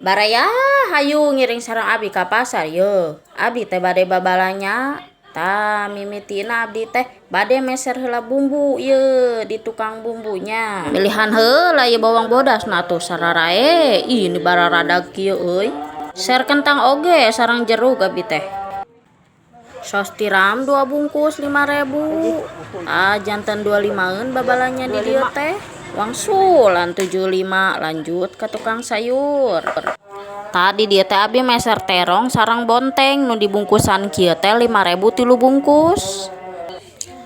Baraya, hayu ngiring sareng abi ka pasar yeuh. Abdi teh bade babalanja. Tah, mimitina abdi teh bade meser heula bumbu yeuh di tukang bumbunya. Milihan heula ieu bawang bodasna atuh sararae. Ih, ini bararadag kieu euy. Ser kentang oge sareng jeruk abdi teh. Sos tiram dua bungkus 5.000. Ah, janten 25-eun babalanja di dieu teh. Wangsulan 75, lanjut ke tukang sayur. Tadi dieu teh abi meser terong sareng bonteng nu dibungkusan kieu teh 5.000 tilu bungkus.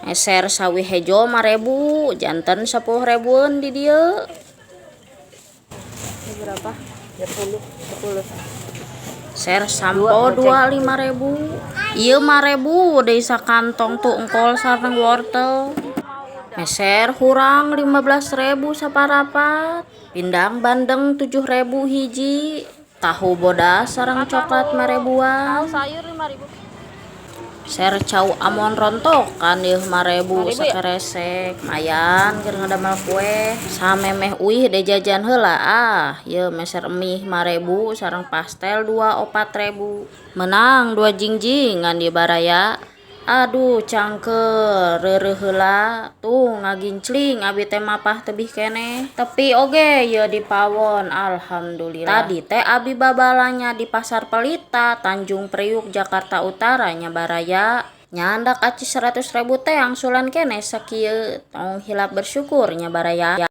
Meser sawi hejo 5.000, janten 10 ribuan di dieu. Ini berapa? 10, 10. Ser sampo dua 5.000. Ieu 5.000 deui sakantong tuh engkol sareng wortel. Meser hurang 15.000 saparapat. Pindang bandeng 7.000 hiji. Tahu bodas sareng coklat 5 ribuan. Sayur 5.000. Ser cau amon rontokan ieu 5.000 sakeresek. Mayan keur ngadamel kue. Samemeh uih de jajan heula ah. Ieu meser mie 5.000 sareng pastel dua 4.000. Menang dua jingjingan ieu, baraya. Aduh, cangkeul reureuh heula tuh ngagincling abi teh mapah tebih keneh. Tepi oge ieu di pawon, alhamdulillah. Tadi teh abi babalanja di Pasar Pelita, Tanjung Priuk, Jakarta Utara nya, baraya. Nyandak acis 100.000 teh angsulan keneh sakieu. Tong hilap bersyukur nya, baraya.